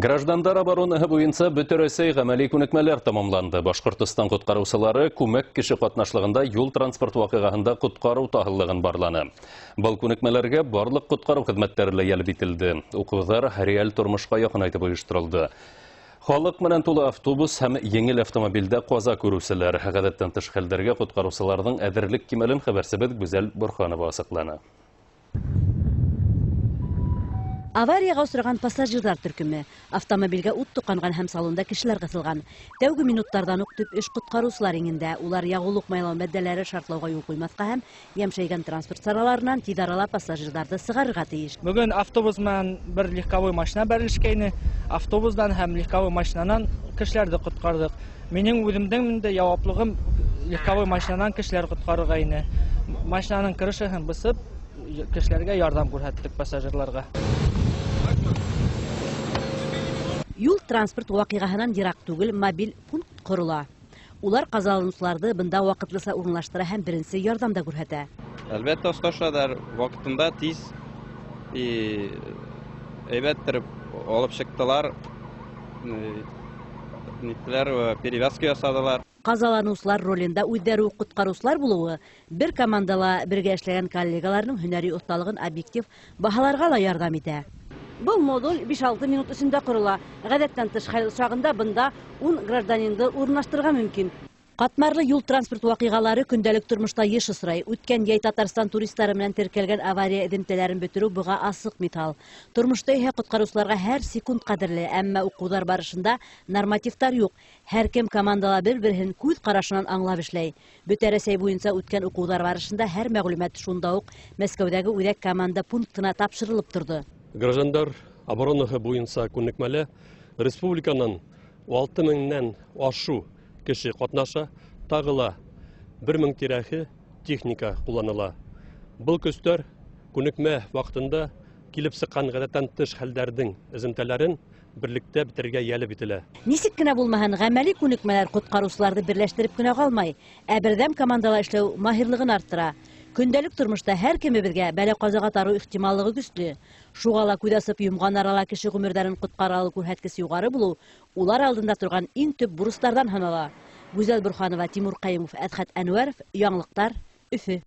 Граждандар оборонаһы буйынса Бөтә Рәсәй ғәмәли күнекмәләр тамамланды. Башҡортостан ҡотҡарыусылары күмәк кеше ҡатнашлығында юл транспорт ваҡиғаһында ҡотҡарыу таһыллығын барланы. Был күнекмәләргә барлыҡ ҡотҡарыу хеҙмәттәре лә йәлеп ителде. Уҡыуҙар реаль тормошҡа яҡынайтып ойошторолдо. Халыҡ менән тулы автобус һәм еңел автомобилдә ҡаза күреүселәр. Ғәҙәттән тыш хәлдәргә ҡотҡарыусыларҙың әҙерлек кимәлен хәбәрсебеҙ Гүзәл Борханова асыҡланы. Аварияға осраған пассажирҙар төркөмө. Автомобилгә ут тоҡанған һәм салонда кешеләр ҡыҫылған. Тәүге минуттарҙан уҡ төп эш ҡотҡарыусылар иңендә. Улар яғыулыҡ майлау матдәләре шартлауға юл ҡуймаҫҡа һәм йәмшәйгән транспорт сараларынан тиҙ арала пассажирҙарҙы сығарырға тейеш. Бөгөн автобус менән бер легковой машина бәрелешкәйне. Автобусдан һәм легковой машинанан кешеләрҙе ҡотҡарҙыҡ. Минең үҙемдең дә яуаплығым легковой машинанан кешеләр ҡотҡарырға ине. Машинаның крышаһын бысып, кешеләргә ярҙам күрһәттек, пассажирларға. Юл транспорт ваҡиғаһынан йыраҡ түгел мобиль пункт ҡорола. Улар ҡазаланыусыларҙы бында ваҡытлыса урынлаштыра һәм беренсе ярҙам да күрһәтә. Әлбиттә, осташалар ваҡытында тиҙ әйбәт итеп алып сыҡтылар, ниттеләр, перевязка ясадылар. Ҡазаланыусылар ролендә үҙҙәре үк ҡотҡарыусылар булыуы бер командала бергә эшләгән коллегаларының һөнәри оҫталығын объектив баһаларға ла ярҙам итә. Был модуль биш-алты минут эсендә ҡорола. Ғәҙәттән тыш хәл осрағында бында 10 гражданинды урынлаштырырға мөмкин. Ҡатмарлы юл транспорт ваҡиғалары көндәлек тормошта йыш осрай. Үткән йәй Татарстан туристары менән теркәлгән авария эҙемтәләрен бөтөрөү быға асыҡ миҫал. Тормошта иһә ҡотҡарыусыларға һәр секунд ҡәҙерле, әммә уҡыуҙар барышында нормативтар юҡ. Һәр кем командала бер-береһен күҙ ҡарашынан аңлап эшләй. Бөтә Рәсәй буйынса үткән уҡыуҙар барышында һәр мәғлүмәт шунда уҡ Мәскәүҙәге үҙәк команда пунктына тапшырылып торҙо. Граждандар оборонаһы буйынса күнекмәлә республиканан алты меңнән ашыу кеше ҡатнаша, тағы ла бер мең тирәһе техника ҡулланыла. Был көстәр күнекмә ваҡытында килеп сыҡҡан ғәҙәттән тыш хәлдәрҙең эҙемтәләрен берлектә бөтөргә йәлеп ителә. Нисек кенә булмаһын, ғәмәли күнекмәләр ҡотҡарыусыларҙы берләштереп кенә ҡалмай, ә берҙәм командала эшләү маһирлығын арттыра. Көндәлек тормошта һәр кемебеҙгә бәлә-ҡазаға тарыу ихтималлығы көслө. Шуға ла күҙ асып йомған арала кеше ғүмерҙәрен ҡотҡара алыу күрһәткесе юғары булыу улар алдында торған иң төп бурыстарҙан һанала. Гүзәл Борханова, Тимур Ҡайымов, Әҙхәт Әнүәров, Яңылыҡтар, Өфө.